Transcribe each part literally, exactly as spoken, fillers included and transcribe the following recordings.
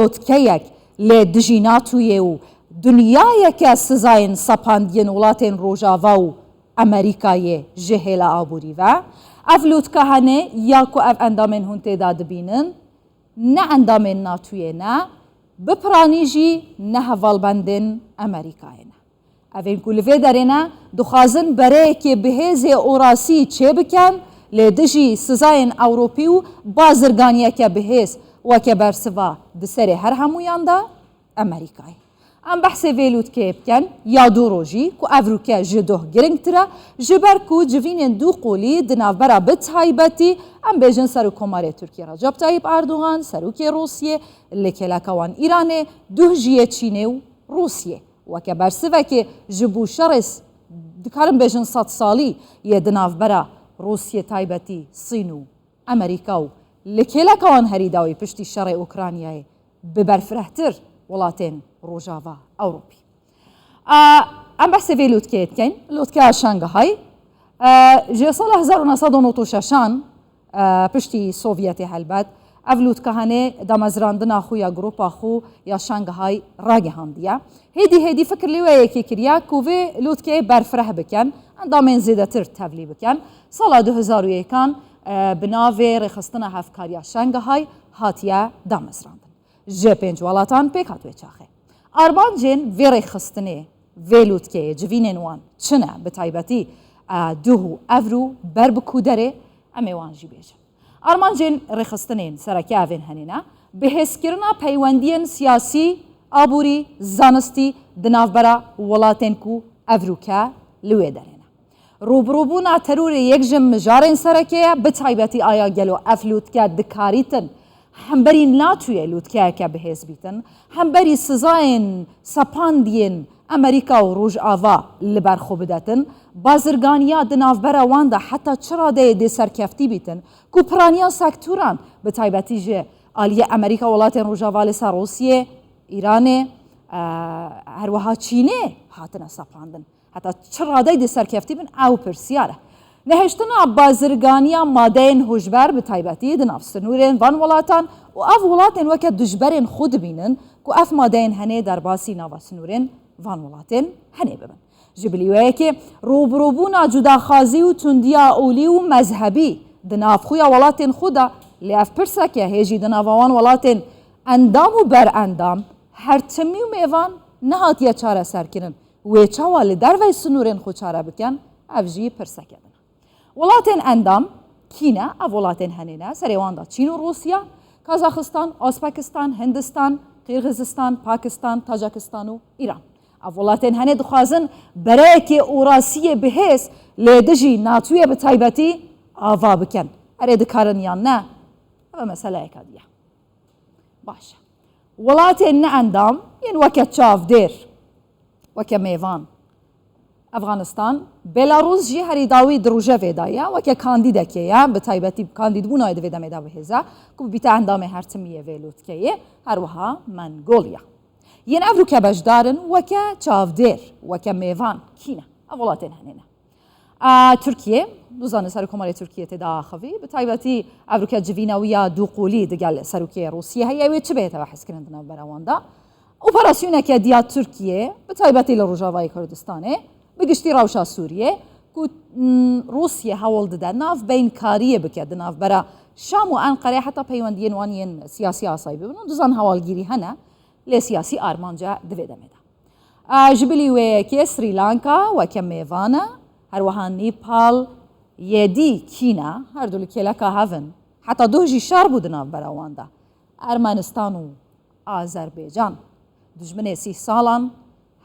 lotkeyek lê dijî NATOyê û dinyayeke sizayên sepandiyen welatên Rojava û Amerîkayê ji hêla aborî ve. Ev lotka hene ya ku ev endamên hûn tê de dibînin, ne endamên NATOyê ne, bi piranî jî ne hevalbendên Amerîkayê ne. Evên ku li vê derê ne, dixwazin bereyekê bihêzê orasî çêbikin, lê dijî sizayên Ewropî û bazirganiyeke bihêz weke bersiva di serê her hemûyan de Amerîkayê. Em behsê vê lûtkeyê bikin, ya du rojî ku ev rûke ji doh giringtir e, ji ber ku civînên du qolî di navbera bi taybetî, em bêjin Serokkomarê Tirkiyê Recep Tayyip Erdogan, Serokê Rûsiyê, li kêleka wan Îranê, duh jiyê Çînê û Rûsiyê. Weke bersivekê ji bo şerê s-, dikarin bêjin sed salî yê di navbera Rûsiyê taybetî Sîn û Amerîka û li kêleka wan herî dawî piştî şerê Ukraynayê bi berfirehtir welatên Rojava Ewropî. A, em behsê vê lûtkeyê dikeyn, lûtkeya Şangahayê. E, ji sala hezar û neh sed û nod û şeşan, e, piştî Sovyetê helbet, ev lûtke hene damezrandina xwe ya grupa xwe ya Şangahayê ragihandiye. Hêdî hêdî fikir li wê yekê kiriye ku vê lûtkeyê berfireh bikin, endamên zêdetir tevlî bikin. Sala du hezar û yekan, e, bi navê Rêxistina Hevkariya Şangahayê hatiye damezrandin. Ji pênc welatan pêk hat wê çaxê. Armancên vê rêxistinê, vê lûtkeyê civînên wan çi ne, bi taybetî, e, duh û evro ber bi ku derê, em ê wan jî bêjin. Armancên rêxistinên sereke evên henê ne, bihêzkirina peywendiyên siyasî, aborî, zanistî di navbera welatên ku ev rûke li wê derê ne. Rûbirûbûna terorê yek ji mijarên sereke ye, bi taybetî aya gelo ev lûtke dikarîtin hemberî NATOyê lûtkeyeke bihêz bîtin, hemberî sizayên sepandiyên Amerîka û Rojava li ber xwe bidetin, bazirganiya di navbera wan de heta çi radeyê dê serkeftî bîtin, ku piraniya sektoran, bi taybetî ji aliyê Amerîka, welatên Rojava li ser Rûsiyê, Îranê, e, her wiha Çînê hatine sepandin. Heta çi radeyê dê serkeftî bin, ew pirsiyar e. Nehiştina bazirganiya madeyên hojber, bi taybetî di nav sinûrên van welatan û ev welatên weke dijberên xwe dibînin ku ev madeyên henê derbasî nava sinûrên van welatên henê bibin. Ji bilî wê yekê rûbirûbûna cudaxwazî û tundiya olî û mezhebî di navxweya welatên xwe de, lê ev pirsek e, hê jî di nava wan welatên endam û berendam, her timî û mêvan nehatiye çareserkirin. Wê çawa li dervey sinûrên xwe çare bikin, ev jî pirseke din e. Welatên endam kî ne? Ev welatên henê ne, serê wan de Çîn û Rûsya, Kazaxistan, Ozbekistan, Hindistan, Qîrgizistan, Pakistan, Tacikistan û Îran. Ev welatên henê dixwazin bereyekê orasiyê bihêz lê dijî NATOyê bi taybetî ava bikin. Erê dikarin yan ne? Ev meseleyeka diye. Baş e. Welatên ne endam yên weke çavdêr, weke mêvan. Efxanistan, Belarûs jî herî dawî di rojevê de ye, weke kandîdekê ye, bi taybetî kandîdbûna wê di vê demê de bihêze, ku bibîte endamê her timî yê vê lûtkeyê, her wiha Mengolya. Yên ev rûke beşdar in weke çavdêr, weke mêvan kî ne? Ev welatên henê ne. A, Tirkiye, dûzane Serokkomarê Tirkiye tê de axivî, bi taybetî ev rûke civîna wî ya du qolî digel Serokê Rûsiyê heye, wê çi bihête wehizkirin di navbera wan de? Operasyoneke diya Tirkiye, bi taybetî li Rojavayê Kurdistanê, bi giştî rewşa Sûriyê, ku, mm, Rûsye hewl dide navbeynkariyê bike di navbera Şam û Enqereyê, heta peywendiyên wan yên siyasî asayî bibin û dûzan hewalgirî hene, lê siyasî armanc e di vê demê de. A, ji bilî wê yekê Srî Lanka weke mêvan e, her wiha Nîpal, yê dî kî ne, her du li kêleka hev in. Heta duh jî şer bû di navbera wan de. Ermenistan û Azerbaycan, dijminê sîh salan,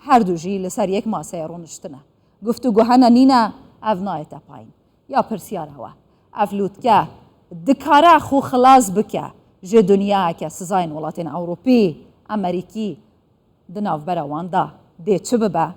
her du jî li ser yek maseyê rûniştine. Guftûgo hene nîne, ev nayête payîn. Ya pirsiyar ew e. Ev lûtke dikare xwe xilas bike ji dinyayeke sizayên welatên Ewropî, Amerîkî, di navbera wan de dê çi bibe?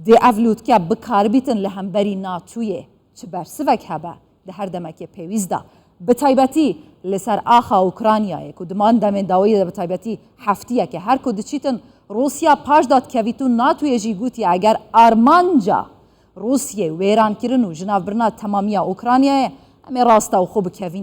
Dê ev lûtke bi kar bîtin li hemberî NATOyê çi bersivek hebe di her demekê pêwîst de? Bi taybetî li ser axa Ukraynayê ku di van demên dawiyê de bi taybetî heftiyeke her ku diçîtin Rûsya paş da dikevît û NATOyê jî gotiye eger armanca Rûsiyê wêrankirin û jinavbirina temamiya Ukraynayê, em ê rastewxo bikevîn.